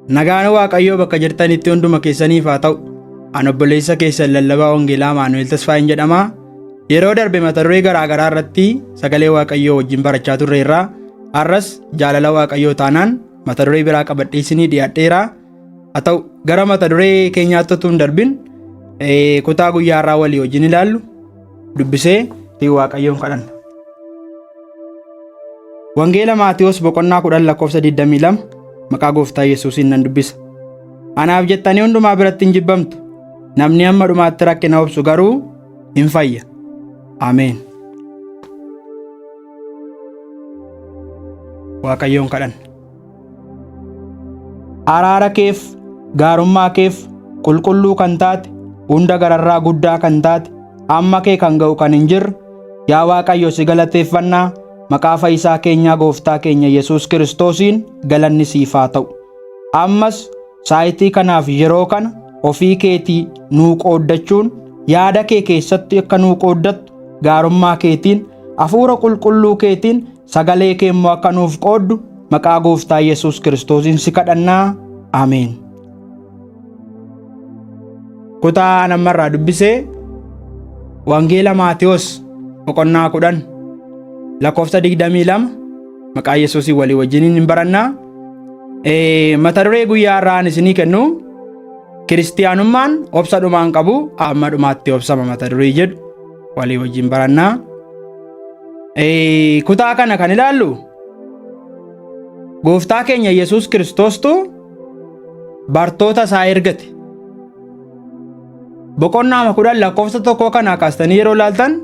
Nagaan Waaqayyoo bakka jirtanitti hunduma keessaniif haa ta'u. An obboleessa keessan lallabaa Wangeelaa Maanu'el Tasfaayin jedhama. Yeroo darbe mata duree garaa garaa irratti sagalee Waaqayyoo wajjin barachaa turreerra. Har'as jaalala Waaqayyoo taanaan mata duree biraa qabadhee isinii dhiyaadheera. Haa ta'u gara mata duree keenyaatti utuu hin darbin kutaa guyyaa har'aa walii wajjin ilaallu dubbisee Waaqayyoon kadhanna. Wangeela Maatiyoos boqonnaa 10 lakkoofsa 22 maqaa gooftaa Yesuusiin nan dubbisa. Anaaf jettanii hundumaa biratti hin jibbamtu. Namni hamma dhumaatti rakkina obsu garuu hin fayya. Ameen. Waaqayyoon kadhanna. Araara keef, gaarummaa keef, qulqulluu kan taate, hunda gararraa guddaa kan taate, amma kee kan ga'u kan hin jirre, yaa Waaqayyo si galateeffannaa, maqaa fayyisaa keenyaa gooftaa keenya Yesuus Kiristoosiin galanni siif haa ta'u. Ammas saayitii kanaaf yeroo kana ofii keetii nuu qooddachuun yaada kee keessatti akka nuu qooddattu gaarummaa keetiin hafuura qulqulluu keetiin sagalee kee immoo akka nuuf qooddu maqaa gooftaa Yesuus Kiristoosiin si kadhannaa. Ameen. Kutaa nammarraa dubbisee Wangeela Maatewos boqonnaa 10 lakkoofsa 22 maqaa Yesuusii walii wajjiniin hin barannaa. Mata duree guyyaa har'aa ani isinii kennu kiristiyaanummaan obsa dhumaan qabu amma dhumaatti obsama mata duree jedhu walii wajjin barannaa. Kutaa kana kan ilaallu gooftaa keenya Yesuus Kiristoostu bartoota isaa ergate. Boqonnaa 10 lakkoofsa 1 kanaa kaastanii yeroo ilaaltan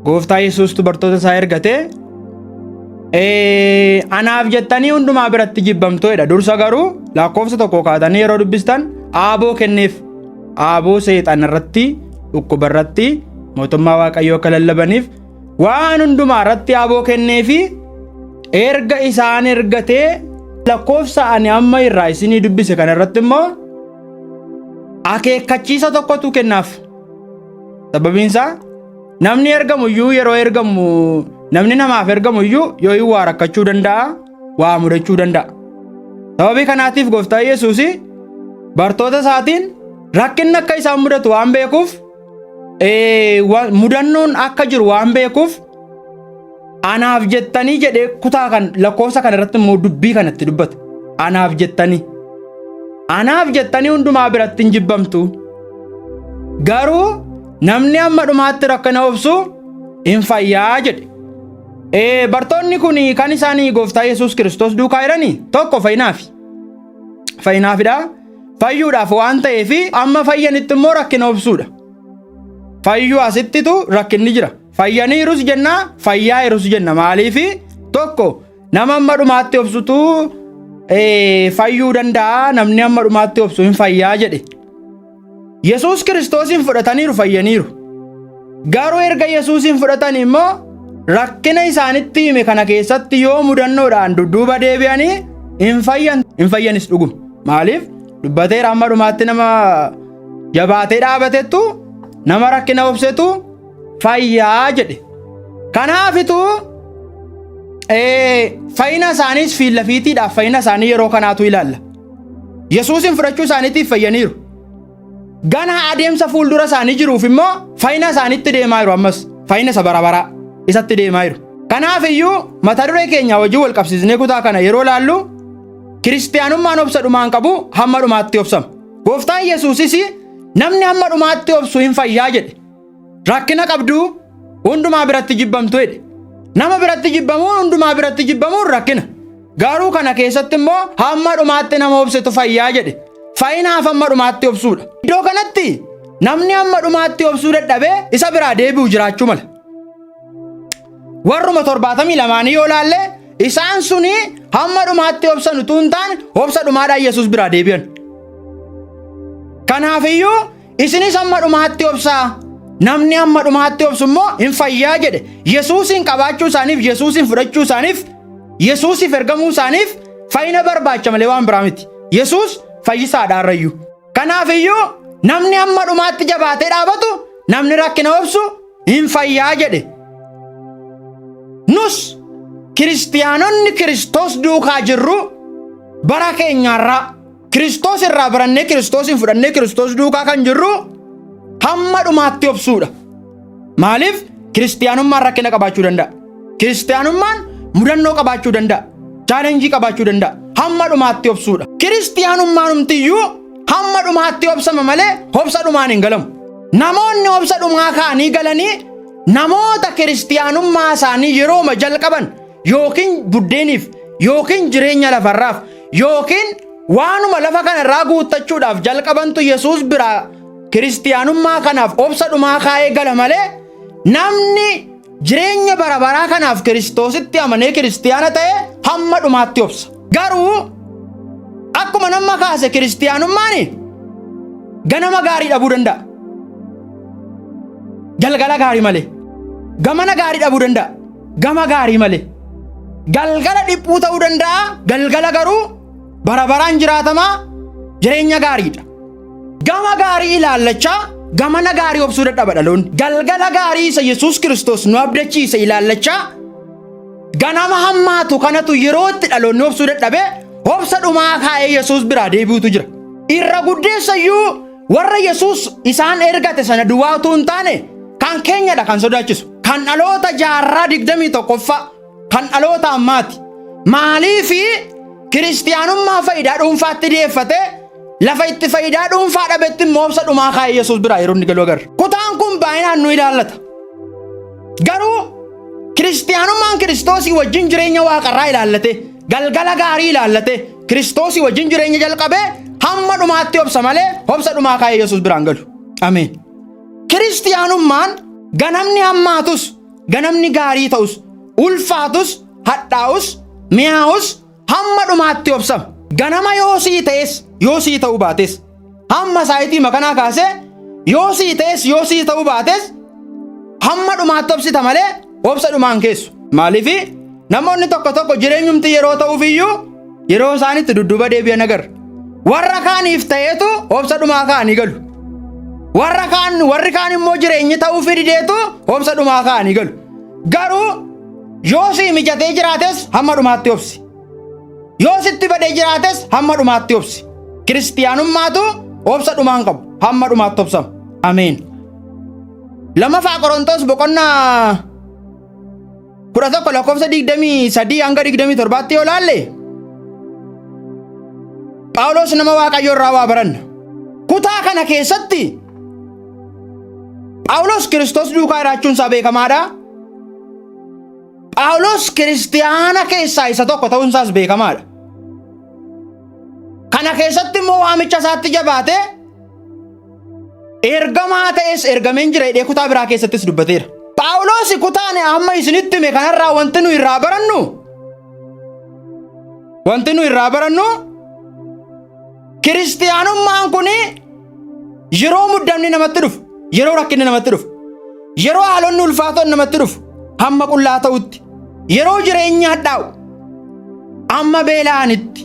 gooftaa Yesuustu bartoota isaa ergate. Anaaf jettanii hundumaa biratti jibbamtu jedha. Dursa garuu lakkoofsa 1 kaatanii yeroo dubbistan aaboo kenneef. Aaboo seexana irratti dhukkuba irratti mootummaa Waaqayyoo akka lallabaniif waan hundumaa irratti aaboo kenneefi erga isaan ergatee lakkoofsa ani amma irraa isinii dubbise kana irratti immoo akeekkachiisa tokkotu kennaaf. Sababiin isaa namni ergamu iyyuu yeroo ergamu namni namaaf ergamu iyyuu yoo waa rakkachuu danda'a waa mudachuu danda'a. Sababii kanaatiif gooftaa Yesuus bartoota isaatiin rakkinni akka isaan mudatu waan beekuuf mudannoon akka jiru waan beekuuf anaaf jettanii jedhee kutaa kan lakkoofsa kana irratti immoo dubbii kanatti dubbata. Anaaf jettanii. Anaaf jettanii hundumaa biratti hin jibbamtu. Garuu namni hamma dhumaatti rakkina obsu hin fayyaa jedhe. Bartoonni kun kan isaanii gooftaa Yesuus Kiristoos duukaa jiranii tokko fayyinaafi. Fayyinaafidha. Fayyuudhaaf waan ta'eef amma fayyanitti immoo rakkina obsuudha. Fayyuu asittitu rakkinni jira. Fayyaniirus jenna fayyaa jirus jenna maaliif tokko nama amma dhumaatti obsutu fayyuu danda'a namni amma dhumaatti obsu hin fayyaa jedhe. Yesuus Kiristoosiin fudhataniiru fayyaniiru. Garuu erga Yesuusiin fudhatan immoo rakkina isaanitti hime kana keessatti yoo mudannoodhaan dudduuba deebi'anii hin fayyan hin fayyanis dhuguma. Maaliif dubbateera amma dhumaatti nama jabaatee dhaabatettu nama rakkina obsetu fayyaa jedhe. Kanaafitu fayyina isaaniis fiillafiitiidhaaf fayyina isaanii yeroo kanaatu ilaalla. Yesuusin fudhachuu isaaniitiif fayyaniiru. Ganaa adeemsa fuuldura isaanii jiruuf immoo fayyina isaaniitti deemaa jiru ammas fayyina isa bara baraa isatti deemaa jiru. Kanaaf iyyuu mata duree keenya wajjin wal qabsiisnee kutaa kana yeroo laallu kiristiyaanummaan obsa dhumaan qabu hamma dhumaatti obsama. Gooftaan Yesuusis namni hamma dhumaatti obsu hin fayyaa jedhe. Rakkina qabduu hundumaa biratti jibbamtu jedhe. Nama biratti jibbamuun hundumaa biratti jibbamuun rakkina. Garuu kana keessatti immoo hamma dhumaatti nama obsetu fayyaa jedhe. Fayyinaaf hamma dhumaatti obsuudha. Iddoo kanatti namni hamma dhumaatti obsuu dadhabee isa biraa deebi'u jiraachuu mala. Warruma 72 yoo laalle isaan suni hamma dhumaatti obsan utuu hin taane obsa dhumaadhaan Yesuus biraa deebi'an. Kanaafiyyuu isinis hamma dhumaatti obsaa. Namni hamma dhumaatti obsu immoo hin fayyaa jedhe. Yesuusin qabaachuu isaaniif, Yesuusin fudhachuu isaaniif, Yesuusiif ergamuu isaaniif fayyina barbaacha malee waan biraa miti. Yesuus fayyisaadha har'ayyuu. Kanaafiyyuu namni hamma dhumaatti jabaatee dhaabatu namni rakkina obsu hin fayyaa jedhe. Nus kiristiyaanonni Kiristoos duukaa jirru Bara keenyaarraa Kiristoos irraa barannee Kiristoosin fudhannee Kiristoos duukaa kan jirru hamma dhumaatti obsuudha. Maaliif? Kiristiyaanummaan rakkina qabaachuu danda'a. Kiristiyaanummaan mudannoo qabaachuu danda'a. Challenge qabaachuu danda'a. Hamma dhumaatti obsuudha. Kiristiyaanummaan humtiyyuu hamma dhumaatti obsama malee obsa dhumaan hin galamu. Namoonni obsa dhumaa kaanii galanii namoota kiristiyaanummaa isaanii yerooma jalqaban yookiin buddeeniif yookiin jireenya lafarraaf yookiin waanuma lafa kanarraa guuttachuudhaaf jalqabantu Yesuus biraa kiristiyaanummaa kanaaf obsa dhumaa kaa'ee gala malee, namni jireenya bara baraa kanaaf Kiristoositti amanee kiristiyaana ta'e hamma dhumaatti obsa. Garuu akkuma nama kaase kiristiyaanummaan ganama gaarii dhabuu danda'a. Galgala gaarii malee. Gamana gaarii dhabuu danda'a. Gama gaarii malee. Galgala dhiphuu ta'uu danda'a. Galgala garuu bara baraan jiraatamaa jireenya gaariidha. Gama gaarii ilaallachaa gamana gaarii obsuu dadhaba dhaloonni. Galgala gaarii isa Yesuus Kiristoos nu abdachiise ilaallachaa ganama hammaatu kanatu yeroo itti dhaloonni obsuu dadhabe obsa dhumaa kaa'ee Yesuus biraa deebi'utu jira. Irra guddeessa iyyuu warra Yesuus isaan ergate sana duwwaa utuu hin taane kan keenyadha kan sodaachisu. Kan dhaloota jaarraa 21ffaa, kan dhaloota ammaati. Maaliifi kiristiyaanummaa faayidaa dhuunfaatti dhiyeeffate, lafa itti faayidaa dhuunfaa dhabetti immoo obsa dhumaa kaa'ee Yesuus biraa yeroo inni galu agarra. Kutaan kun baay'inaan nu ilaallata. Garuu kiristiyaanummaan Kiristoosii wajjin jireenya waaqarraa ilaallate, galgala gaarii ilaallate, Kiristoosii wajjin jireenya jalqabee hamma dhumaatti obsa malee obsa dhumaa kaa'ee Yesuus biraan galu. Ameen. Kiristiyaanummaan ganamni hammaatus, ganamni gaarii ta'us, ulfaatus, hadhaa'us, mi'aawus hamma dhumaatti obsama. Ganama yoo sii ta'es, yoo sii ta'uu baates, hamma saayitii makanaa kaasee yoo sii ta'es, yoo sii ta'uu baates, hamma dhumaatti obsita malee obsa dhumaan keessu. Maaliif? Namoonni tokko tokko jireenyumti yeroo ta'uuf iyyuu yeroo isaan itti dudduuba deebi'an agarra. Warra kaaniif ta'eetu obsa dhumaa kaa'anii galu. Warra kaan warri kaan immoo jireenyi ta'uufii dideetu obsa dhumaa kaa'anii galu. Garuu yoo sii mijatee jiraates hamma dhumaatti obsi. Yoo sitti badee jiraates hamma dhumaatti obsi. Kiristiyaanummaatu obsa dhumaan qabu. Hamma dhumaatti obsama. Ameen. 2ffaa Qorontos boqonnaa 11 lakkoofsa 23 hanga 27tti yoo laalle, Phaawulos nama Waaqayyo irraa waa baranna. Kutaa kana keessatti Phaawulos Kiristoos duukaa jiraachuun isaa beekamaadha. Phaawulos kiristiyaana keessaa isa tokko ta'uun isaas beekamaadha. Kana keessatti immoo waamicha isaatti jabaatee ergamaa ta'es ergameen jira jedhee kutaa biraa keessattis dubbateera. Phaawulos kutaan amma isinitti hime kanarraa wanti nu irraa barannu kiristiyaanummaan kun yeroo muddamni namatti dhufu, yeroo rakkinni namatti dhufu, yeroo haalonni ulfaatoon namatti dhufu, hamma qullaa ta'utti, yeroo jireenya hadhaa'u, amma beela'anitti,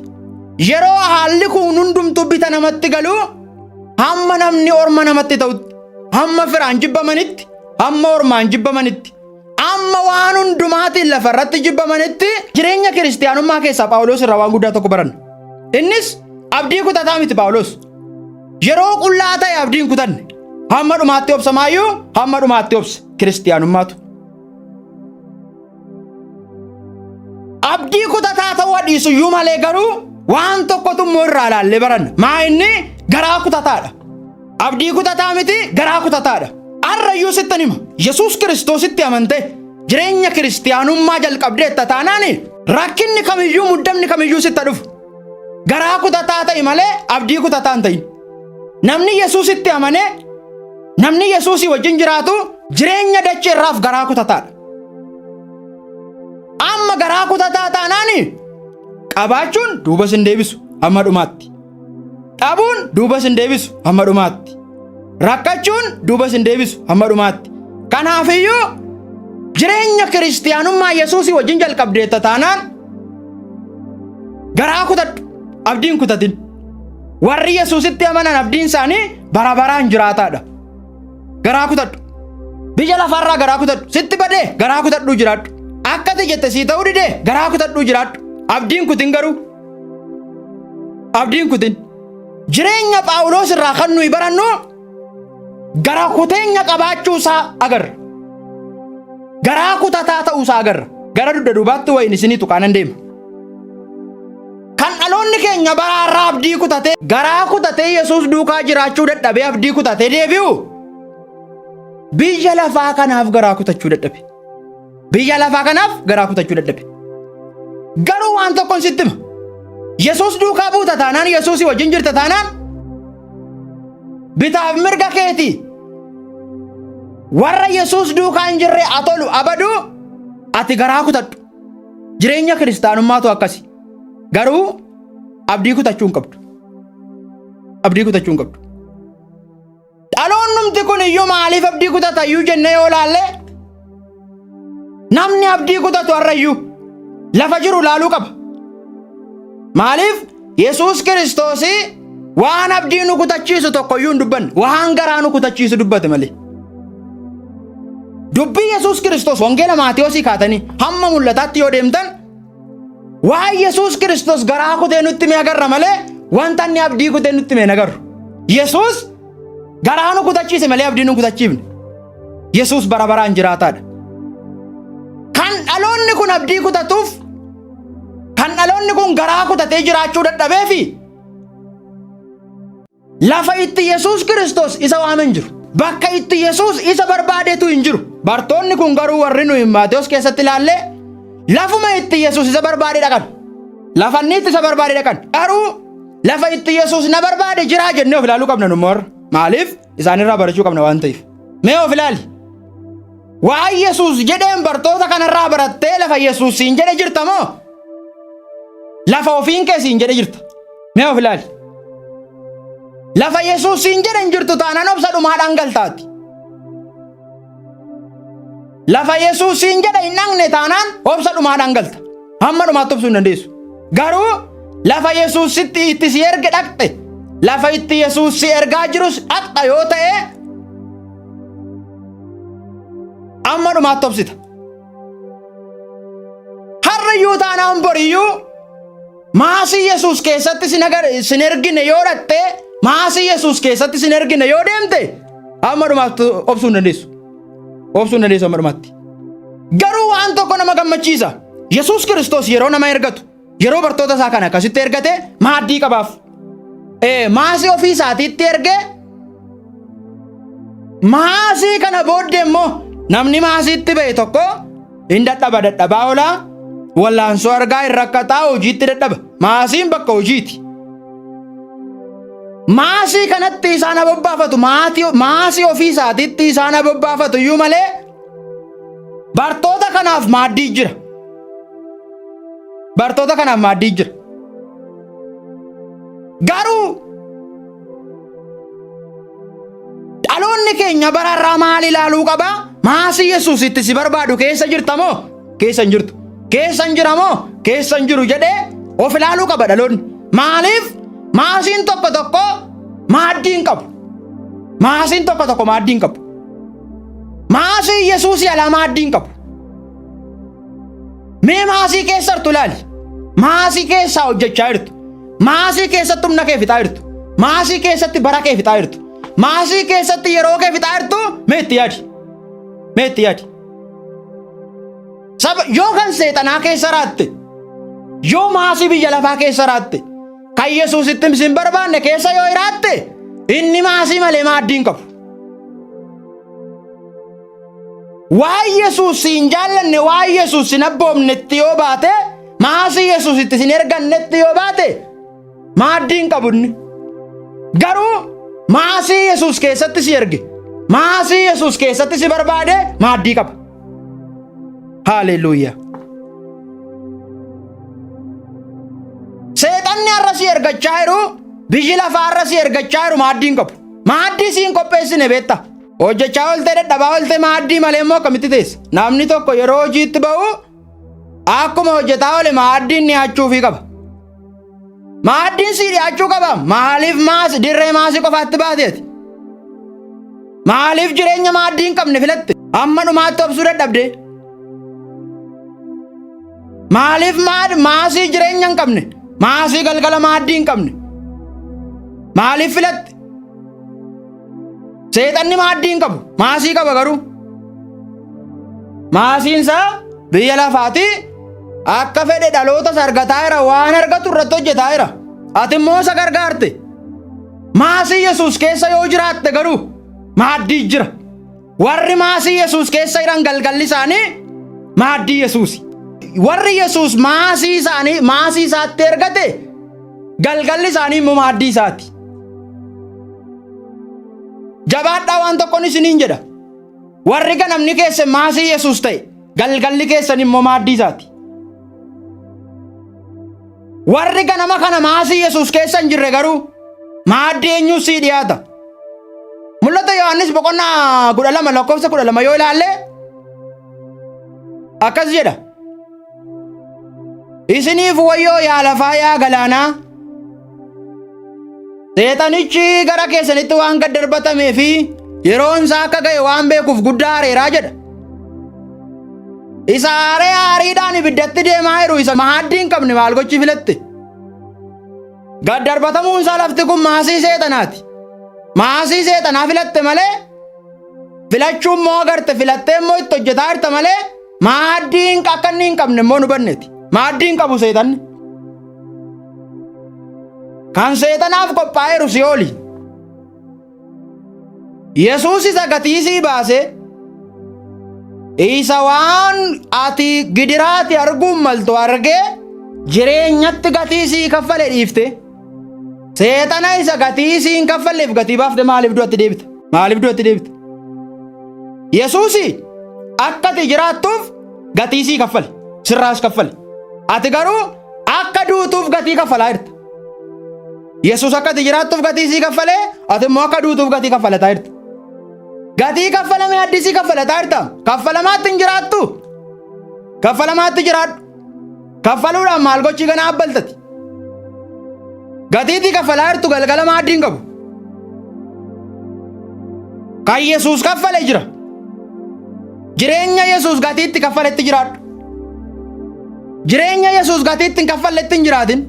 yeroo haalli kun hundumtuu bita namatti galu, hamma namni orma namatti ta'utti, hamma firaan jibbamanitti, hamma ormaan jibbamanitti, amma waan hundumaatiin lafarratti jibbamanitti, jireenya kiristiyaanummaa keessaa Phaawulos irraa waan guddaa tokko baranna. Innis abdii kutataa miti Phaawulos. Yeroo qullaa ta'e abdii hin kutanne. Hamma dhumaatti obsamaayyuu hamma dhumaatti obse kiristiyaanummaatu. Abdii kutataa ta'uu dhiisuyyuu malee garuu waan tokkotu immoo irraa ilaallee baranna. Maa inni? Garaa kutataadha. Abdii kutataa miti, garaa kutataadha. Arrayyuu sittan hima. Yesuus Kiristoositti amante jireenya kiristiyaanummaa jalqabdeetta taanaan, rakkinni kamiyyuu, muddamni kamiyyuu sitta dhufu. Garaa kutataa ta'i malee abdii kutataa hin ta'in. Namni Yesuusitti amanee, namni Yesuusii wajjin jiraatu jireenya dachee irraaf garaa kutataadha. Amma garaa kutataa taanaan qabaachuun duuba sin deebisu hamma dhumaatti. Dhabuun duuba sin deebisu hamma dhumaatti. Rakkachuun duuba sin deebisu hamma dhumaatti. Kanaafiyyuu jireenya kiristiyaanummaa Yesuusii wajjin jalqabdeetta taanaan garaa kutadhu, abdiin kutatin. Warri Yesuusitti amanan abdiin isaanii bara baraan jiraataadha. Garaa kutadhu. Biyya lafaarraa garaa kutadhu. Sitti badee garaa kutadhuu jiraadhu. Akka ati jette sii ta'uu didee garaa kutadhuu jiraadhu. Abdiin kutin garuu. Abdiin kutin. Jireenya Phaawulos irraa kan nuyi barannu gara kuteenya qabaachuu isaa agarra. Garaa kutataa ta'uu isaa agarra. Gara dugda duubaatti wayin isinii tuqaanan deema. Kan dhaloonni keenya bara har'aa abdii kutatee garaa kutatee Yesuus duukaa jiraachuu dadhabee abdii kutatee deebi'u biyya lafaa kanaaf garaa kutachuu dadhabe. Biyya lafaa kanaaf garaa kutachuu dadhabe. Garuu waan tokkon sitti hima. Yesuus duukaa buuta taanaan, Yesuusii wajjin jirta taanaan, bitaaf mirga keetii warra Yesuus duukaa hin jirre atolu abaduu ati garaa kutadhu. Jireenya kiristaanummaatu akkasi. Garuu abdii kutachuu hin qabdu. Abdii kutachuu hin qabdu. Dhaloonnumti kun iyyuu maaliif abdii kutata iyyuu jennee yoo laalle, namni abdii kutatu har'a iyyuu lafa jiru laaluu qaba. Maaliif? Yesuus Kiristoos waan abdii nu kutachiisu tokko iyyuu hin dubbanne, waan garaa nu kutachiisu dubbate malee. Dubbii Yesuus Kiristoos Wangeela Maatiyoosii kaatanii hamma Mul'ataatti yoo deemtan, waan Yesuus Kiristoos garaa kutee nutti hime agarra malee wanta inni abdii kutee nutti hime hin agarru. Yesuus garaa nu kutachiise malee abdii nu kutachiifne. Yesuus bara baraan jiraataadha. Kan dhaloonni kun abdii kutatuuf, kan dhaloonni kun garaa kutatee jiraachuu dadhabeefi lafa itti Yesuus Kiristoos isa waame hin jiru. Bakka itti Yesuus isa barbaadetu hin jiru. Bartoonni kun garuu, warri nuyi Maatewos keessatti ilaalle, lafuma itti Yesuus isa barbaade dhaqan. Lafa inni itti isa barbaade dhaqan. Garuu lafa itti Yesuus na barbaade jiraa jennee of ilaaluu qabna nummoo warra. Maaliif? Isaanirraa barachuu qabna waan ta'eef. Mee of ilaali. Waan Yesuus jedheen bartoota kanarraa barattee lafa Yesuus siin jedhe jirta moo? Lafa ofiin kee siin jedhe jirta? Mee of ilaali. Lafa Yesuus siin jedhe hin jirtu taanaan obsa dhumaadhaan galtaati. Lafa Yesuus siin jedhe hin dhaqne taanaan obsa dhumaadhaan galta. Hamma dhumaatti obsuu hin dandeessu. Garuu lafa Yesuus sitti itti si erge dhaqxe, lafa itti Yesuus si ergaa jirus dhaqxa yoo ta'e, amma dhumaatti obsita. Har'a iyyuu taanaan boriyyuu maasii Yesuus keessatti sin ergine yoo dhaqxe, maasii Yesuus keessatti sin ergine yoo deemte, amma dhumaatti obsuu hin dandeessu. Obsuu hin dandeessu amma dhumaatti. Garuu waan tokko nama gammachiisa. Yesuus Kiristoos yeroo nama ergatu, yeroo bartoota isaa kana akkasitti ergate, maaddii qabaaf. Maasii ofii isaatiitti erge. Maasii kana booddee immoo namni maasiitti ba'e tokko hin dadhaba, dadhabaa oolaa, wallaansoo argaa, hin rakkataa, hojiitti dadhaba. Maasiin bakka hojiiti. Maasii kanatti isaan abobbaafatu, maasii ofii isaatiitti isaan abobbaafatu iyyuu malee, bartoota kanaaf maaddii jira. Bartoota kanaaf maaddii jira. Garuu dhaloonni keenya bararraa maal ilaaluu qabaa? Maasii Yesuus itti si barbaadu keessa jirta moo keessa hin jirtu? Keessa hin jira moo keessa hin jiru jedhee of ilaaluu qaba dhaloonni. Maaliif? Maasiin tokko tokko maaddii hin qabu. Maasiin tokko tokko maaddii hin qabu. Maasii Yesuusii alaa maaddii hin qabu. Mee maasii keessa jirtu ilaali. Maasii keessaa hojjechaa jirtu. Maasii keessatti humna kee fixaa jirtu. Maasii keessatti bara kee fixaa jirtu. Maasii keessatti yeroo kee fixaa jirtu, mee itti yaadi. Mee itti yaadi. Saba yoo kan seexanaa keessa raatte, yoo maasii biyya lafaa keessa raatte, kan Yesuusitti sin barbaanne keessa yoo jiraatte, inni maasii malee maaddii hin qabu. Waan Yesuus siin jaallanne, waan Yesuus sin abboomnetti yoo baate, maasii Yesuus itti sin ergannetti yoo baate, maaddii hin qabu inni. Garuu maasii Yesuus keessatti si erge, maasii Yesuus keessatti si barbaade, maaddii qaba. Haaleluyyaa. Seexanni har'a si ergachaa jiru, biyyi lafaa har'a si ergachaa jiru maaddii hin qabu. Maaddii si hin qopheessine, beektaa? Hojjechaa ooltee, dadhabaa ooltee, maaddii malee immoo akkamitti teessa? Namni tokko yeroo hojiitti ba'u akkuma hojjetaa oole maaddiin dhiyaachuufii qaba. Maaddiin sii dhiyaachuu qaba. Maaliif maasi dirree maasii qofaatti baateeti? Maaliif jireenya maaddii hin qabne filatte? Amma dhumaatti obsuu dadhabde? Maaliif maasii jireenya hin qabne? Maasii galgala maaddii hin qabne? Maaliif filatte? Seexanni maaddii hin qabu. Maasii qaba garuu. Maasiin isaa biyya lafaati akka fedhe dhalootas argataa jira waan argatu irratti hojjetaa jira. Ati immoo isa gargaarte. Maasii Yesuus keessa yoo jiraatte garuu maaddii jira. Warri maasii Yesuus keessa jiran galgalli isaanii maaddii Yesuusi. Warri Yesuus maasii isaanii maasii isaatti ergate galgalli isaanii immoo maaddii isaati. Jabaadhaa waan tokkoon isiniin jedha. Warri ganamni keessan maasii Yesuus ta'e galgalli keessan immoo maaddii isaati. Warri ganama kana maasii Yesuus keessa hin jirre garuu maaddii eenyuu sii dhiyaata. Mul'ata Yohaannis boqonnaa 12 lakkoofsa 12 yoo ilaalle akkas jedha. Isiniif wayyoo yaa lafaa yaa galaanaa. Seexanichi gara keessanitti waan gad darbatamee fi yeroon isaa akka ga'e waan beekuuf guddaa aareeraa jedha. Isa aaree aariidhaan ibiddatti deemaa jiru isa maaddii hin qabne maal gochii filatte? Gad darbatamuun isaa lafti kun maasii seexanaati. Maasii seexanaa filatte malee filachuu immoo agarte filattee immoo itti hojjetaa jirta malee maaddii akka inni hin qabne immoo nu banneeti. Maaddii hin qabu seexanni. Kan seexanaaf qophaa'eeru si'ooli. Yesuus isa gatii sii baase isa waan ati gidiraati arguun maltu argee jireenyatti gatii sii kaffale dhiifte. Seexana isa gatii sii hin kaffalleef gatii baafte maaliif du'atti deebita? Maaliif du'atti deebita? Yesuusi akka ati jiraattuuf gatii sii kaffale. Sirraas kaffale. Ati garuu akka duutuuf gatii kaffalaa jirta. Yesuus akka ati jiraattuuf gatii sii kaffalee ati immoo akka duutuuf gatii kaffalataa jirta. Gatii kaffalame addisii kaffalataa jirta. Kaffalamaatti hin jiraattu. Kaffalamaatti jiraadhu. Kaffaluudhaan maal gochii kana abbaltati. Gatiitii kaffalaa jirtu galgala maaddii hin qabu. Kan Yesuus kaffale jira. Jireenya Yesuus gatiitti kaffaletti jiraadhu. Jireenya Yesuus gatiitti hin kaffalletti hin jiraatin.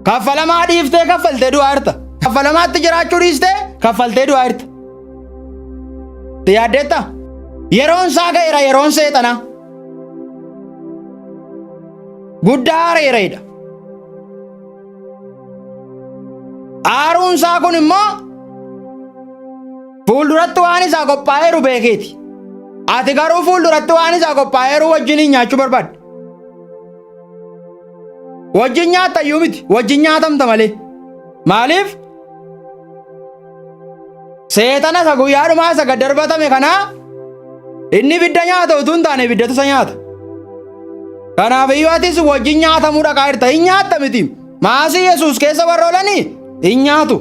Kaffalamaa dhiiftee kaffaltee du'aa jirta. Kaffalamaatti jiraachuu dhiistee kaffaltee du'aa jirta. Itti yaaddeetta? Yeroon isaa ga'eera yeroon seexanaa. Guddaa aareereedha. Aaruun isaa kun immoo fuulduratti waan isaa qophaa'eeru beekeeti. Ati garuu fuulduratti waan isaa qophaa'eeru wajjin nyaachuu barbaadde. Wajjin nyaatta iyyuu miti. Wajjin nyaatamta malee. Maaliif? Seexana isa guyyaa dhumaa isa gad darbatame kanaa inni ibidda nyaata utuu hin taane ibiddatu isa nyaata. Kanaaf iyyuu atis wajjin nyaatamuu dhaqaa jirta. Hin nyaatta miti. Maasii Yesuus keessa warra oolanii hin nyaatu.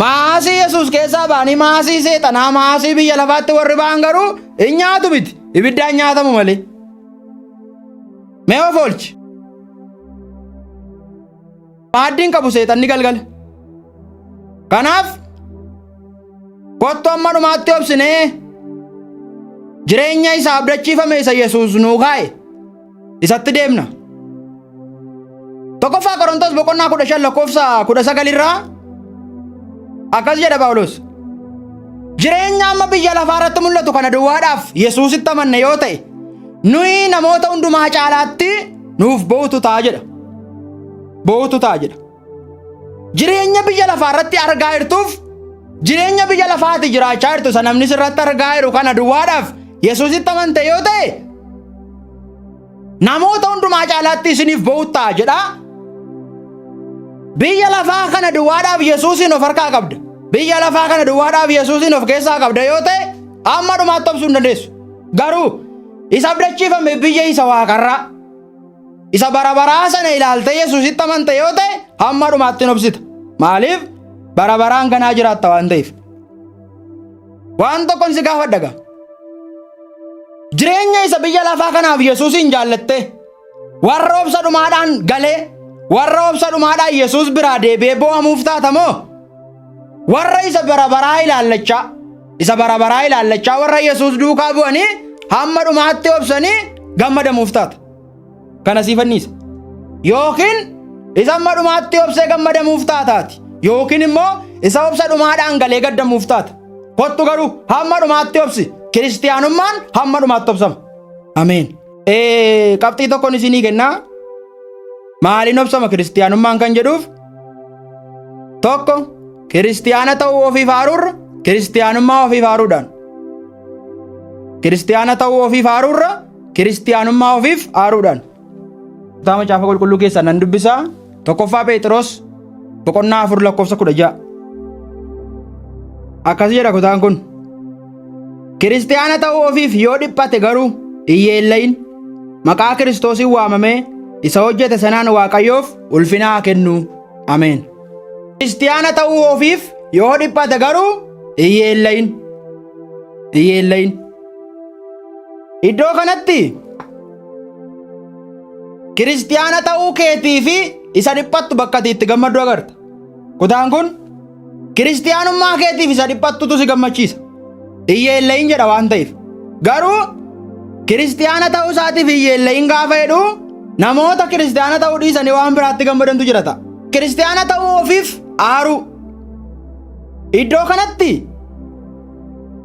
Maasii Yesuus keessaa ba'anii maasii seexanaa maasii biyya lafaatti warri ba'an garuu hin nyaatu miti. Ibiddaan nyaatamu malee. Mee of oolchi. Maaddiin qabu seexanni galgala. Kanaaf kottu amma dhumaatti obsinee jireenya isa abdachiifame isa Yesuus nuu kaa'e isatti deemna. Tokkoffaa Qorontos boqonnaa 15 lakkoofsa 19 irraa akkas jedha Phaawulos. Jireenya amma biyya lafaa irratti mul'atu kana duwwaadhaaf Yesuusitti amanne yoo ta'e nuyi namoota hundumaa caalaatti nuuf boo'utu ta'a jedha. Boo'utu ta'a jedha. Jireenya biyya lafaa irratti argaa jirtuuf jireenya biyya lafaati jiraachaa jirtu isa namni sirratti argaa jiru kana duwwaadhaaf Yesuusitti amante yoo ta'e namoota hundumaa caalaatti isiniif boo'utu ta'a jedha. Biyya lafaa kana duwwaadhaaf Yesuusiin of harkaa qabda. Biyya lafaa kana duwwaadhaaf Yesuusiin of keessaa qabda yoo ta'e amma dhumaatti obsuu hin dandeessu. Garuu isa abdachiifame biyya isa waaqarraa isa bara baraa sana ilaaltee Yesuusitti amante yoo ta'e hamma dhumaatti hin obsita. Maaliif? Bara baraan ganaa jiraatta waan ta'eef. Waan tokkon si gaafadha gaa. Jireenya isa biyya lafaa kanaaf Yesuusiin jaallattee warra obsa dhumaadhaan galee warra obsa dhumaadhaan Yesuus biraa deebi'ee boo'amuuf taata moo warra isa bara baraa ilaallachaa isa bara baraa ilaallachaa warra Yesuus duukaa bu'anii hamma dhumaatti obsanii gammadamuuf taata. Kana sii fanniisa. Yookiin Isa hamma dhumaatti obsee gammadamuuf taataati. Yookiin immoo isa obsa dhumaadhaan galee gaddamuuf taata. Kottu garuu hamma dhumaatti obsi. Kiristiyaanummaan hamma dhumaatti obsama. Ameen. Qabxii tokkoon isinii kennaa. Maaliin obsama kiristiyaanummaan kan jedhuuf? Tokko, kiristiyaana ta'uu ofiif aaruurra kiristiyaanummaa ofiif aaruudhaan. Kiristiyaana ta'uu ofiif aaruurra kiristiyaanummaa ofiif aaruudhaan. Kutaa Macaafa Qulqulluu keessaa nan dubbisaa. Tokkoffaa Phexros boqonnaa 4 lakkoofsa 16. Akkas jedha kutaan kun. Kiristiyaana ta'uu ofiif yoo dhiphate garuu hin yeellayin. Maqaa Kiristoosiin waamamee isa hojjete sanaan Waaqayyoof ulfina haa kennu. Ameen. Kiristiyaana ta'uu ofiif yoo dhiphate garuu hin yeellayin. Hin yeellayin. Iddoo kanatti Kiristiyaana ta'uu keetii fi isa dhiphattu bakka ati itti gammaddu agarta. Kutaan kun kiristiyaanummaa keetiif isa dhiphattutu si gammachiisa. Hin yeellayin jedha waan ta'eef. Garuu kiristiyaana ta'uu isaatiif hin yeellayin gaafa jedhu namoota kiristiyaana ta'uu dhiisanii waan biraatti gammadantu jira ta'a. Kiristiyaana ta'uu ofiif aaruu. Iddoo kanatti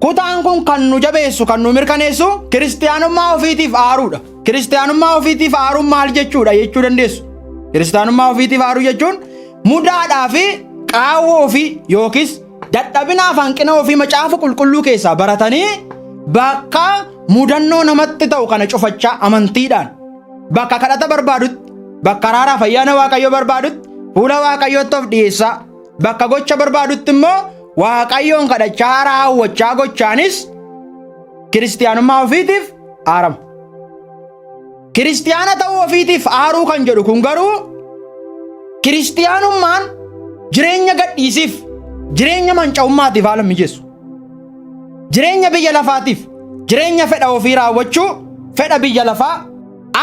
Kutaan kun kan nu jabeessu, kan nu mirkaneessu kiristiyaanummaa ofiitiif aaruudha. Kiristiyaanummaa ofiitiif aaruun maal jechuudha jechuu dandeessu. Kiristiyaanummaa ofiitiif aaruu jechuun mudaadhaa fi qaawwa ofii yookiis dadhabinaaf hanqina ofii macaafa qulqulluu keessaa baratanii bakka mudannoo namatti ta'u kana cufachaa amantiidhaan bakka kadhata barbaadutti, bakka araaraaf ayyaana Waaqayyoo barbaadutti, fuula Waaqayyootti of dhiyeessaa, bakka gocha barbaadutti immoo Waaqayyoon kadhachaa raawwachaa gochaanis kiristiyaanummaa ofiitiif aarama. Kiristiyaana ta'uu ofiitiif aaruu kan jedhu kun garuu kiristiyaanummaan jireenya gadhiisiif, jireenya manca'ummaatiif haala mijeessu. Jireenya biyya lafaatiif, jireenya fedha ofii raawwachuu, fedha biyya lafaa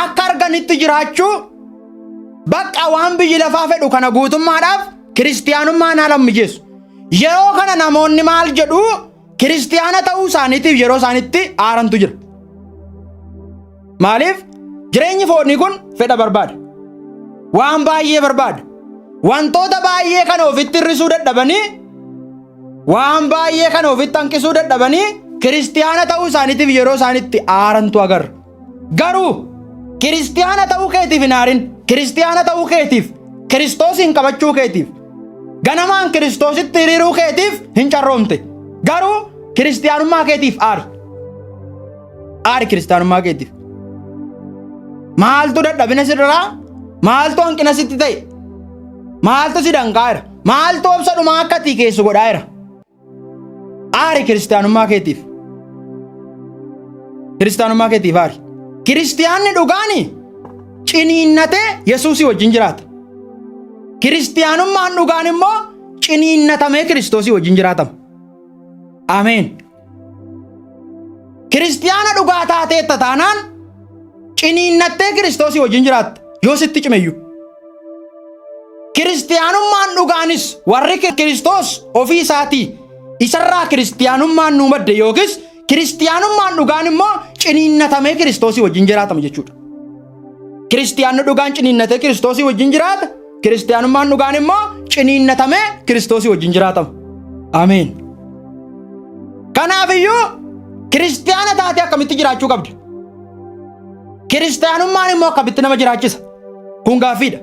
akka arganitti jiraachuu, bakka waan biyyi lafaa fedhu kana guutummaadhaaf kiristiyaanummaan haala mijeessu. Yeroo kana namoonni maal jedhu? Kiristiyaana ta'uu isaaniitiif yeroo isaanitti aarantu jira. Maaliif? Jireenyi foonii kun fedha barbaada. Waan baay'ee barbaada. Wantoota baay'ee kana ofitti hir'isuu dadhabanii, waan baay'ee kana ofitti hanqisuu dadhabanii kiristiyaana ta'uu isaaniitiif yeroo isaanitti aarantu agarra. Garuu kiristiyaana ta'uu keetiif hin aarin. Kiristiyaana ta'uu keetiif, Kiristoosiin qabachuu keetiif, ganamaan Kiristoositti hiriiruu keetiif hin carroomte. Garuu kiristiyaanummaa keetiif aari. Aari kiristiyaanummaa keetiif. Maaltu dadhabina sirraa? Maaltu hanqina sitti ta'e? Maaltu si danqaa jira? Maaltu obsa dhumaa akka ati keessu godhaa jira? Aari kiristaanummaa keetiif. Kiristaanummaa keetiif aari. Kiristiyaanni dhugaani ciniinnatee Yesuusii wajjin jiraata. Kiristiyaanummaan dhugaan immoo ciniinnatamee Kiristoosii wajjin jiraatama. Ameen. Kiristiyaana dhugaa taateetta taanaan ciniinnattee Kiristoosii wajjin jiraatta yoo sitti cimeyyuu. Kiristiyaanummaan dhugaanis warri Kiristoos ofii isaatii isarraa kiristiyaanummaan nuu madde yookiis kiristiyaanummaan dhugaan immoo ciniinnatamee Kiristoosii wajjin jiraatama jechuudha. Kiristiyaanni dhugaan ciniinnatee Kiristoosii wajjin jiraata. Kiristiyaanummaan dhugaan immoo ciniinnatamee Kiristoosii wajjin jiraatama. Ameen. Kanaaf iyyuu kiristiyaana taatee akkamitti jiraachuu qabda? Kiristiyaanummaan immoo akkamitti nama jiraachisa? Kun gaaffiidha.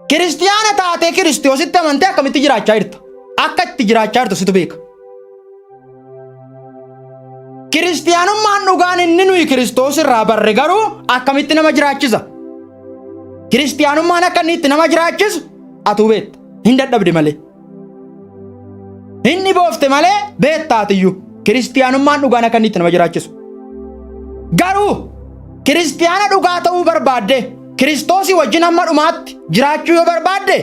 Kiristiyaana taatee Kiristoositti amantee akkamitti jiraachaa jirta? Akka itti jiraachaa jirtu situ beeka. Kiristiyaanummaan dhugaan inni nuyi Kiristoos irraa barre garuu akkamitti nama jiraachisa? Kiristiyaanummaan akka inni itti nama jiraachisu atuu beekta. Hin dadhabde malee. Hin dhiboofte malee beektaatiyyuu. Kiristiyaanummaan dhugaan akka inni itti nama jiraachisu. Garuu kiristiyaana dhugaa ta'uu barbaadde, Kiristoosii wajjin hamma dhumaatti jiraachuu yoo barbaadde,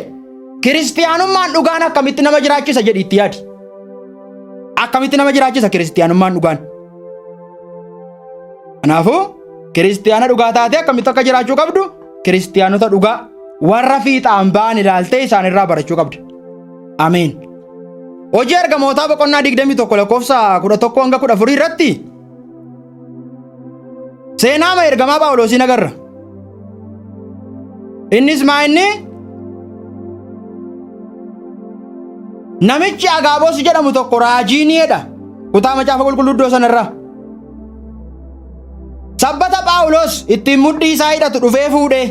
kiristiyaanummaan dhugaan akkamitti nama jiraachisa jedhi itti yaadi. Akkamitti nama jiraachisa kiristiyaanummaan dhugaan? Kanaafuu kiristiyaana dhugaa taatee akkamitti akka jiraachuu qabdu kiristiyaanota dhugaa warra fiixaan ba'an ilaaltee isaanirraa barachuu qabda. Ameen. Hojii ergamootaa boqonnaa 21 lakkoofsa 11 hanga 14 irratti seenaama ergamaa Phaawulosiin agarra. Innis maa inni Namichi Agaabos jedhamu tokko raajii ni jedha. Kutaa macaafa qulqulluu iddoo sanarraa. Sabbata Phaawulos ittiin mudhii isaa hidhatu dhufee fuudhee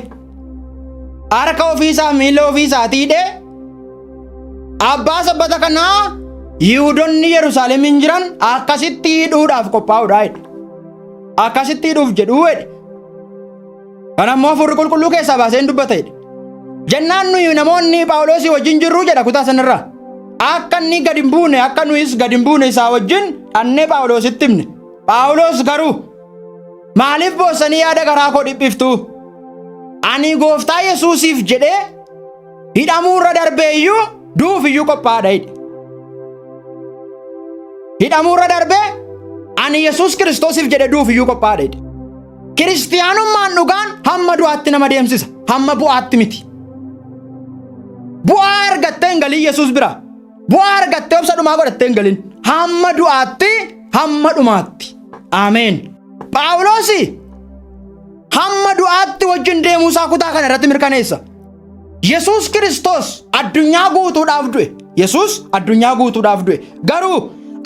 harka ofiisaa miila ofiisaatii hidhee abbaa sabbata kanaa Yihuudonni Yerusaalemiin jiran akkasitti hidhuudhaaf qophaa'uudha jedhe. Akkasitti hidhuuf jedhuu jedhe. Kana immoo hafuurri qulqulluu keessaa baasee hin dubbata jedhe. Jennaan nuyi namoonni Phaawulosii wajjin jirru jedha kutaa sanarraa. Akka inni gad hin buune akka nuyis gad hin buune isaa wajjin dhannee Phaawulositti himne. Phaawulos garuu maaliif boossanii yaada garaa koo dhiphiftu? Ani gooftaa Yesuusiif jedhee hidhamuu irra darbee iyyuu du'uuf iyyuu qophaa'aadha jedhe. Hidhamuu irra darbee ani Yesuus Kiristoosiif jedhee du'uuf iyyuu qophaa'aadha jedhe. Kiristiyaanummaan dhugaan hamma du'aatti nama deemsisa, hamma bu'aatti miti. Bu'aa argattee hin galin Yesuus bira. Bu'aa argattee obsa dhumaa godhattee hin galin. Hamma du'aatti, hamma dhumaatti. Ameen. Phaawulos hamma du'aatti wajjin deemuusaa kutaa kana irratti mirkaneessa. Yesuus Kiristoos addunyaa guutuudhaaf du'e. Yesuus addunyaa guutuudhaaf du'e. Garuu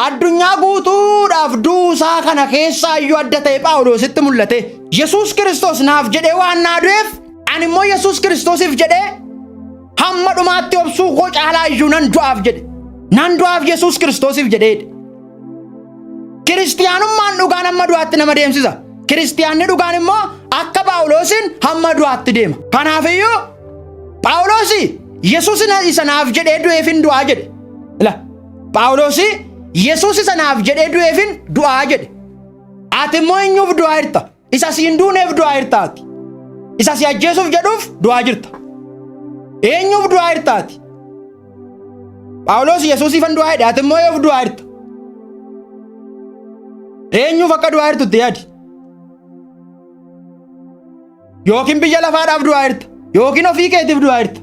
addunyaa guutuudhaaf du'uusaa kana keessaa iyyuu adda ta'e Phaawulositti mul'ate. Yesuus Kiristoos naaf jedhee waan naa du'eef ani immoo Yesuus Kiristoosiif jedhee hamma dhumaatti obsuu koo caalaa iyyuu nan du'aaf jedhe. Nan du'aaf Yesuus Kiristoosiif jedhee. Kiristiyaanummaan dhugaan hamma du'aatti nama deemsisa. Kiristiyaanni dhugaan immoo akka Phaawulosiin hamma du'aatti deema. Kanaafiyyuu Phaawulosi Yesuus isa naaf jedhee du'eefin du'aa jedhe. Ila Phaawulosi Yesuus isa naaf jedhee du'eefin du'aa jedhe. Ati immoo eenyuuf du'aa jirta? Isa siin duuneef du'aa jirta ati. Isa si ajjeesuuf jedhuuf du'aa jirta. Eenyuuf du'aa jirta ati? Phaawulos Yesuusiifan du'aa jedhe ati immoo eenyuuf du'aa jirta? Eenyuuf akka du'aa jirtu itti yaadi. Yookiin biyya lafaadhaaf du'aa jirta. Yookiin ofii keetiif du'aa jirta.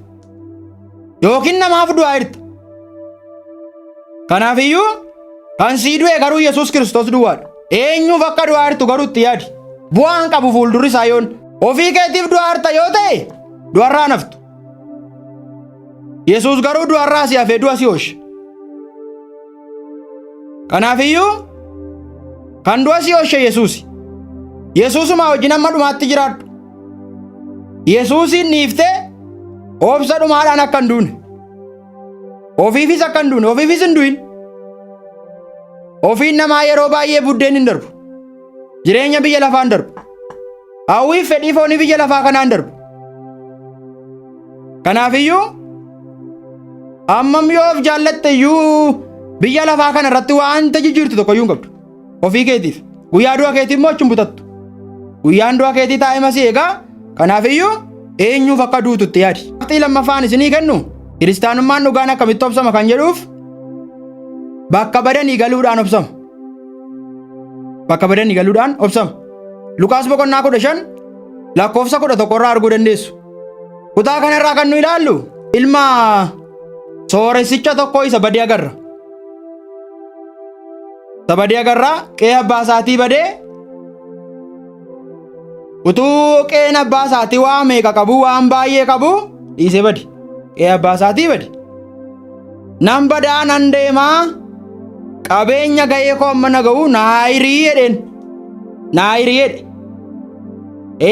Yookiin namaaf du'aa jirta. Kanaafiyyuu kan sii du'e garuu Yesuus Kiristoos duwwaadha. Eenyuuf akka du'aa jirtu garuu itti yaadi. Bu'aan qabu fuuldurri isaa yoon ofii keetiif du'aa jirta yoo ta'e du'arraa naftu. Yesuus garuu du'arraa si hafee du'a si oolche. Kanaafiyyuu kan du'a si oolche Yesuusi. Yesuusuma wajjin hamma dhumaatti jiraadhu. Yesuusiin dhiiftee obsa dhumaadhaan akka hin duune. Ofiifis akka hin duune, ofiifis hin du'in. Ofiin namaa yeroo baay'ee buddeen hin darbu. Jireenya biyya lafaa hin darbu. Hawwii fedhii foonii biyya lafaa kanaa hin darbu. Kanaafiyyuu hammam yoo of jaallatte iyyuu biyya lafaa kana irratti waanta jijjiirtu tokko iyyuu hin qabdu. Ofii keetiif. Guyyaa du'a keetii immoo achi hin butattu. Guyyaan du'a keetii taa'ee masii eegaa. Kanaafiyyuu eenyuuf akka duutu itti yaadi. Qabxii lammaffaan isinii kennu kiristaanummaan dhugaan akkamitti obsama kan jedhuuf bakka badanii galuudhaan obsama. Bakka badanii galuudhaan obsama. Luqaas boqonnaa 15 lakkoofsa 11 irraa arguu dandeessu. Kutaa kanarraa kan nu ilaallu ilma sooressicha tokko isa badee agarra. Isa badee agarra qe'ee abbaa isaatii badee utuu qe'een abbaa isaatii waa meeqa qabu waan baay'ee qabu dhiisee bade. Qe'ee abbaa isaatii bade. Nan badaa nan deemaa qabeenya ga'ee koo amma na ga'u naa hirii jedheen. Naa hirii jedhe.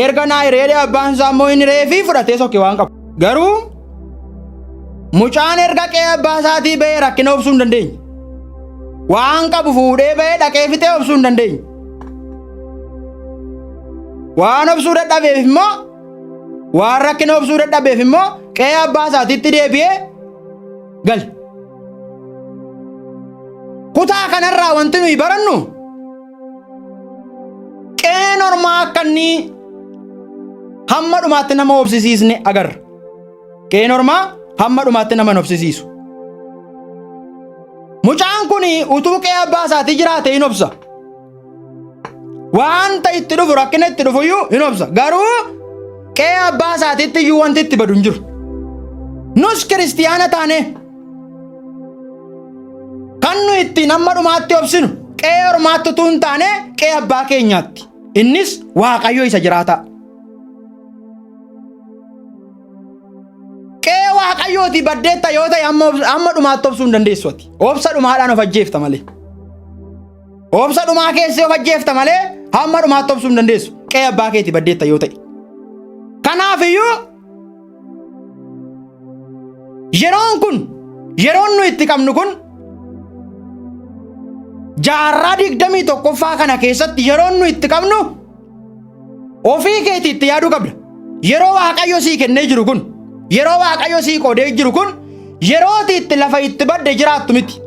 Erga naa hiree jedhee abbaan isaa immoo hin hireefii fudhatee sokke waan qabu. Garuu mucaan erga qe'ee abbaa isaatii ba'ee rakkina obsuu hin dandeenye. Waan qabu fuudhee ba'ee dhaqee fixee obsuu hin dandeenye. Waan obsuu dadhabeef immoo waan rakkina obsuu dadhabeef immoo qe'ee abbaa isaatiitti deebi'ee gale. Kutaa kanarraa wanti nuyi barannu qe'een ormaa akka inni hamma dhumaatti nama obsisiisne agarra. Qe'een ormaa hamma dhumaatti nama hin obsisiisu. Mucaan kun utuu qe'ee abbaa isaatii jiraate hin obsa. Wanta itti dhufu rakkina itti dhufu iyyuu hin obsa. Garuu qe'ee abbaa isaatiitti iyyuu wanti itti badu hin jiru. Nus kiristiyaana taane kan nu ittiin hamma dhumaatti obsinu qe'ee ormaatti utuu hin taane qe'ee abbaa keenyaatti. Innis Waaqayyo isa jiraataa. Qe'ee Waaqayyo Waaqayyootii baddeetta yoo ta'e amma dhumaatti obsuu hin dandeessu ati. Obsa dhumaadhaan of ajjeefta malee. Obsa dhumaa keessa of ajjeefta malee hamma dhumaatti obsuu hin dandeessu. Qe'ee abbaa keetii baddeetta yoo ta'e. Kanaaf iyyuu yeroon kun yeroon nu itti qabnu kun jaarraa 21ffaa kana keessatti yeroon nu itti qabnu ofii keetii itti yaaduu qabda. Yeroo Waaqayyo sii kennee jiru kun, yeroo Waaqayyo sii qoodee jiru kun, yerooti itti lafa itti badde jiraattu miti.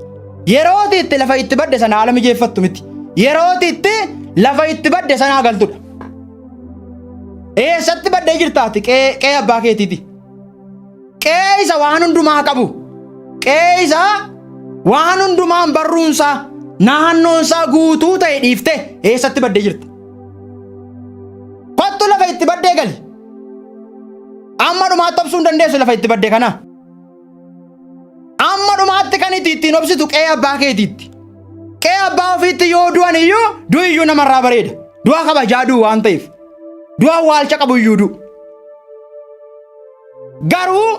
Yerooti itti lafa itti badde sana haala mijeeffattu miti. Yerooti itti lafa itti badde sanaa galtudha. Eessatti baddee jirtaati qe'ee abbaa keetiiti. Qe'ee isa waan hundumaa qabu. Qe'ee isa waan hundumaan barruunsaa naannoonsaa guutuu ta'e dhiiftee eessatti baddee jirta? Kottu lafa itti baddee gali. Amma dhumaatti obsuu hin dandeessu lafa itti badde kana. Amma dhumaatti kan itti ittiin obsitu qe'ee abbaa keetiitti. Qe'ee abbaa ofiitti yoo du'an iyyuu du'i iyyuu namarraa bareeda. Du'a kabajaa du'u waan ta'eef. Du'a awwaalcha qabu iyyuu du'u. Garuu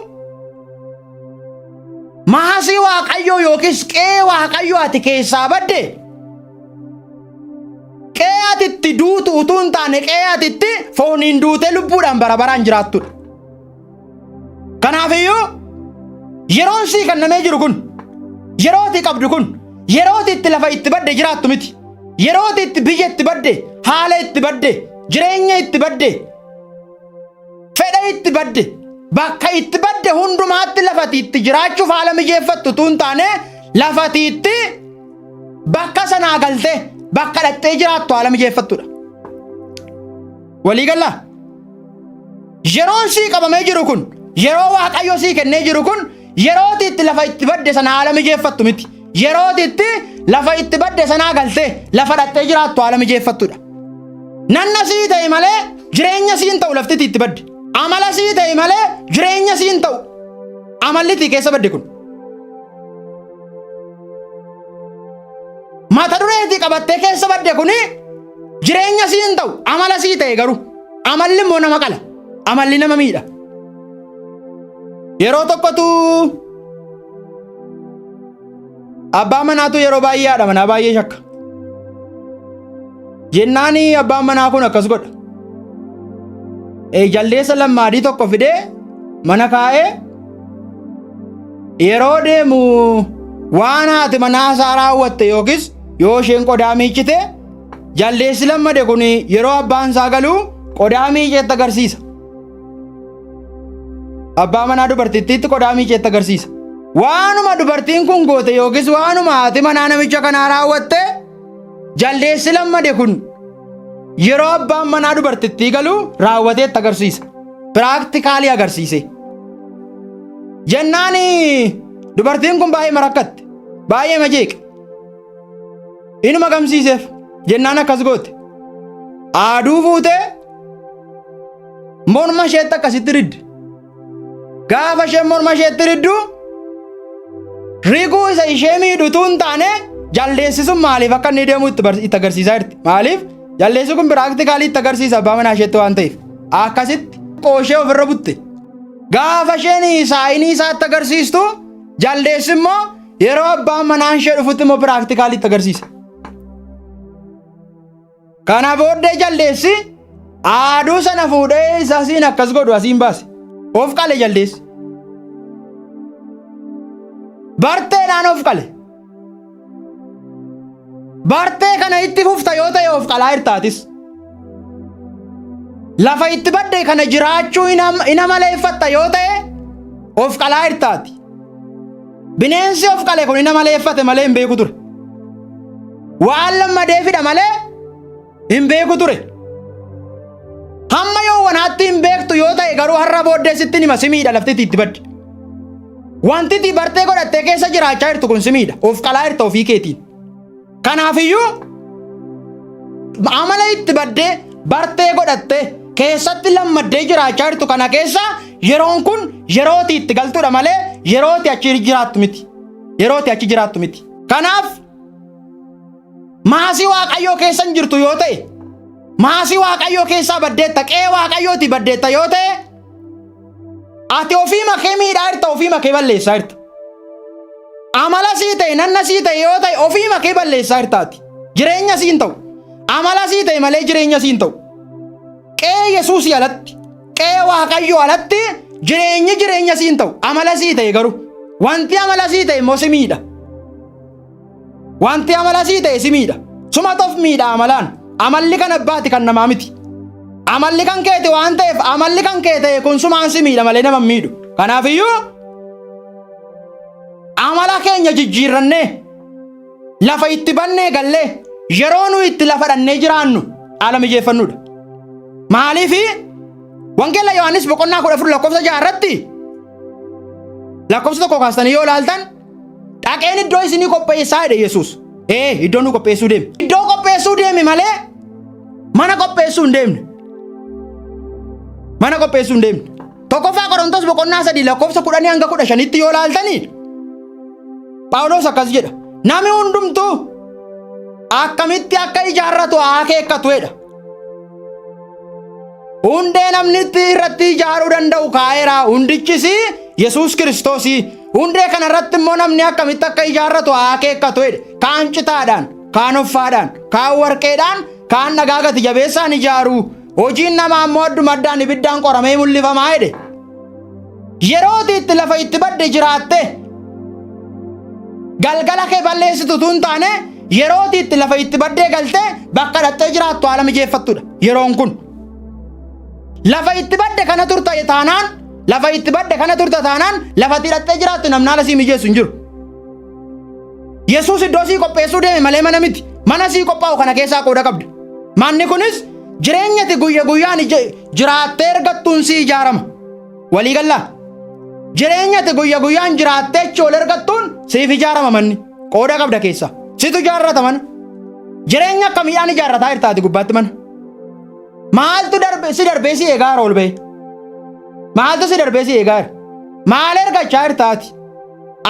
maasii Waaqayyoo yookiis qe'ee Waaqayyoo ati keessaa badde qe'ee ati itti duutu utuu hin taane qe'ee ati itti fooniin duutee lubbuudhaan bara baraan jiraattudha. Kanaafiyyuu yeroon sii kennamee jiru kun yeroo ati qabdu kun yeroo ati itti lafa itti badde jiraattu miti. Yeroo ati itti biyya itti badde, haala itti badde, jireenya itti badde, fedha itti badde, bakka itti badde hundumaatti lafati itti jiraachuuf haala mijeeffattu utuu hin taane lafati itti bakka sanaa galtee bakka dhaqxee jiraattu haala mijeeffattudha. Walii galaa? Yeroon sii qabamee jiru kun, yeroo Waaqayyo sii kennee jiru kun, yerooti itti lafa itti badde sana haala mijeeffattu miti. Yerooti itti lafa itti badde sanaa galtee lafa dhaqxee jiraattu haala mijeeffattudha. Nanna sii ta'e malee jireenya siin ta'u lafti itti badde. Amala sii ta'e malee jireenya siin ta'u. Amalli itti keessa badde kun. Mata duree itti qabattee keessa badde kuni jireenya siin ta'u amala sii ta'e garuu amalli immoo nama qala. Amalli nama miidha. Yeroo tokkotu abbaa manaatu yeroo baay'ee haadha manaa baay'ee shakka. Jennaan abbaan manaa kun akkas godha. Jaldeessa lammaadii tokko fidee mana kaa'ee yeroo deemu waan haati manaa isaa raawwatte yookiis yoo isheen qodaa miiccite jaldeessi lammade kun yeroo abbaan isaa galu qodaa miiceetti agarsiisa. Abbaa manaa dubartittiitti qodaa miiceetti agarsiisa. Waanuma dubartiin kun goote yookiis waanuma haati manaa namicha kanaa raawwatte jaldeessi lammade kun yeroo abbaan manaa dubartittii galu raawwateetti agarsiisa. Piraaktikaalii agarsiise. Jennaan dubartiin kun baay'ee marakkatte. Baay'ee majeeqe. Inuma gamsiiseef jennaan akkas goote. Aaduu fuutee morma isheetti akkasitti ridde. Gaafa isheen morma isheetti riddu riguu isa ishee miidhutu hin taane jaldeessi sun maaliif akka inni deemu itti agarsiisaa jirti. Maaliif jaldeessi kun piraaktikaalii itti agarsiisa abbaa manaa isheetti waan ta'eef. Akkasitti qooshee ofirra butte. Gaafa isheen saayinii isaatti agarsiistu jaldeessi immoo yeroo abbaan manaa ishee dhufutti immoo piraaktikaalii itti agarsiisa. Kana booddee jaldeessi aaduu sana fuudhee isa asiin akkas godhu asiin baase. Of qale jaldeessi. Barteedhaan of qale. Bartee kana itti fufta yoo ta'e of qalaa irtaatis. Lafa itti badde kana jiraachuu hin amaleeffatta yoo ta'e of qalaa irtaati. Bineensi of qale kun hin amaleeffate malee hin beeku ture. Waan lammadee fida malee hin beeku ture. Hamma yoo wanaatti hin beektu yoo ta'e garuu har'a booddee sitti hima si miidha lafti itti badde. Wanti itti bartee godhattee keessa jiraachaa jirtu kun si miidha. Of qalaa jirta ofii keetiin. Kanaafiyyuu amala itti baddee bartee godhattee keessatti lammaddee jiraachaa jirtu kana keessa yeroon kun yerootii itti galtuudha malee yerootii achi jiraattu miti. Yerootii achi jiraattu miti. Kanaaf maasii Waaqayyoo keessa hin jirtu yoo ta'e maasii Waaqayyoo keessaa baddeetta qe'ee Waaqayyooti baddeetta yoo ta'e Ati ofii makee miidhaa jirta, ofii makee balleessaa jirta. Amala sii ta'e nanna sii ta'e yoo ta'e ofii makee balleessaa jirtaati. Jireenya siin ta'u. Amala sii ta'e malee jireenya siin ta'u. Qe'ee Yesuusii alatti, qe'ee Waaqayyoo alatti jireenyi jireenya siin ta'u. Amala sii ta'e garuu. Wanti amala sii ta'e immoo si miidha. Wanti amala sii ta'e si miidha. Sumatu of miidha amalaan. Amalli kan abbaati kan namaa miti. Amalli kan keeti waan ta'eef amalli kan kee ta'e kun sumaan si miidha malee nama hin miidhu. Kanaafiyyuu amala keenya jijjiirrannee lafa itti bannee gallee yeroo nu itti lafa dhannee jiraannu haala mijeeffannudha. Maaliif Wangeela Yohaannis boqonnaa 14 lakkoofsa 6 irratti lakkoofsa 1 kaastanii yoo ilaaltan dhaqeen iddoo isinii qopheessaa jedhe Yesuus. Ee iddoo nu qopheessuu deeme. Iddoo qopheessuu deeme malee mana qopheessuu hin deemne. Mana qopheessuu hin deemne. Tokkoffaa Qorontos boqonnaa 3 lakkoofsa 10 hanga 15tti yoo ilaaltanii Phaawulos akkas jedha. Namni hundumtuu akkamitti akka ijaarratu haa akeekkatu jedha. Hundee namni itti irratti ijaaruu danda'u kaa'eera. Hundichis Yesuus Kiristoosii. Hundee kana irratti immoo namni akkamitti akka ijaarratu haa akeekkatu jedhe. Kaan citaadhaan, kaan hoffaadhaan, kaan warqeedhaan, kaan dhagaa gati jabeessaan ijaaru. Hojiin namaa immoo adduma addaan ibiddaan qoramee mul'ifamaa jedhe. Yeroo itti lafa itti badde jiraatte galgala kee balleessitu tun taane yeroo itti lafa itti baddee galtee bakka dhattee jiraattu haala mijeeffattudha yeroon kun. Lafa itti badde kana turta taanaan lafa itti badde kana turta taanaan lafa itti dhattee jiraattu namni haala sii mijeessu hin jiru. Yesuus iddoo sii qopheessuu deeme malee mana miti. Mana sii qophaa'u kana keessaa qooda qabda. Manni kunis jireenyati guyya guyyaan jiraattee ergattuun sii ijaarama. Walii gallaa. Jireenyati guyya guyyaan jiraattee achi ol ergattuun siif ijaarama manni. Qooda qabda keessa. Situ ijaarrata mana. Jireenya akkamiidhaan ijaarrataa jirta ati gubbaatti mana? Maaltu darbe si darbee si eegaa jira ol ba'e? Maaltu si darbee si eegaa jira? Maal ergachaa jirta ati?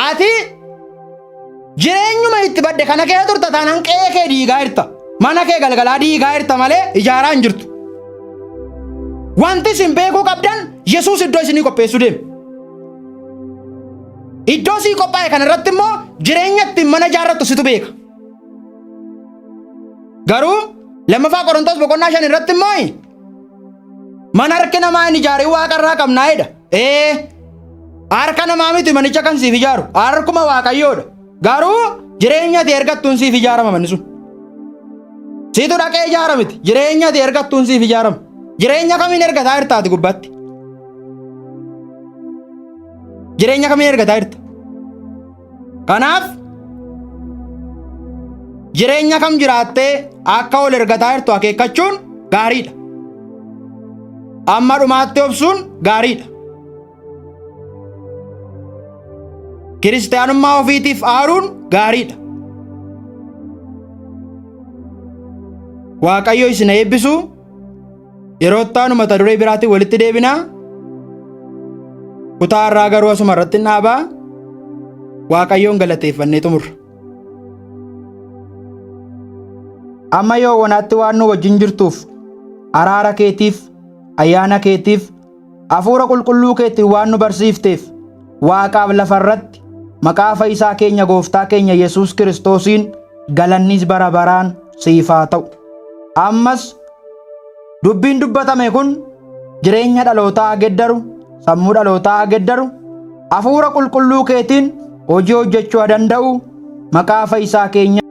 Ati jireenyuma itti badde kana keessa turta taanaan qe'ee kee diigaa jirta. Mana kee galgalaa diigaa jirta malee ijaaraa hin jirtu. Wanti isin beekuu qabdan Yesuus iddoo isinii qopheessuu deema. Iddoo sii qophaa'e kana irratti immoo jireenya ittiin mana ijaarrattu situ beeka. Garuu lammaffaa Qorontos boqonnaa 5 irratti immoo mana harki namaa hin ijaarin waaqa irraa qabnaa jedha. Ee harka namaa miti manicha kan siif ijaaru harkuma waaqayyoodha. Garuu jireenya ati ergattuun siif ijaarama manni sun. Siitu dhaqee ijaara miti jireenya ati ergattuun siif ijaarama. Jireenya kamiin ergataa jirta ati gubbaatti? Jireenya kamiin ergataa jirta? Kanaaf jireenya kam jiraattee akka ol ergataa jirtu akeekkachuun gaariidha. Amma dhumaatti obsuun gaariidha. Kiristaanummaa ofiitiif aaruun gaariidha. Waaqayyo isin eebbisu. Yeroo itti aanu mata duree biraatiin walitti deebinaa. Kutaa irraa garuu asuma irratti hin dhaabaa. Waaqayyoon galateeffannee xumurra. Amma yoo wanaatti waan nu wajjin jirtuuf araara keetiif ayyaana keetiif hafuura qulqulluu keetiin waan nu barsiifteef waaqaaf lafa irratti maqaa fayyisaa keenya gooftaa keenya Yesuus Kiristoosiin galannis bara baraan siif haa ta'u. Ammas dubbiin dubbatame kun jireenya dhalootaa geddaru, sammuu dhalootaa geddaru, hafuura qulqulluu keetiin hojii hojjechuu danda'u maqaa fayyisaa keenya.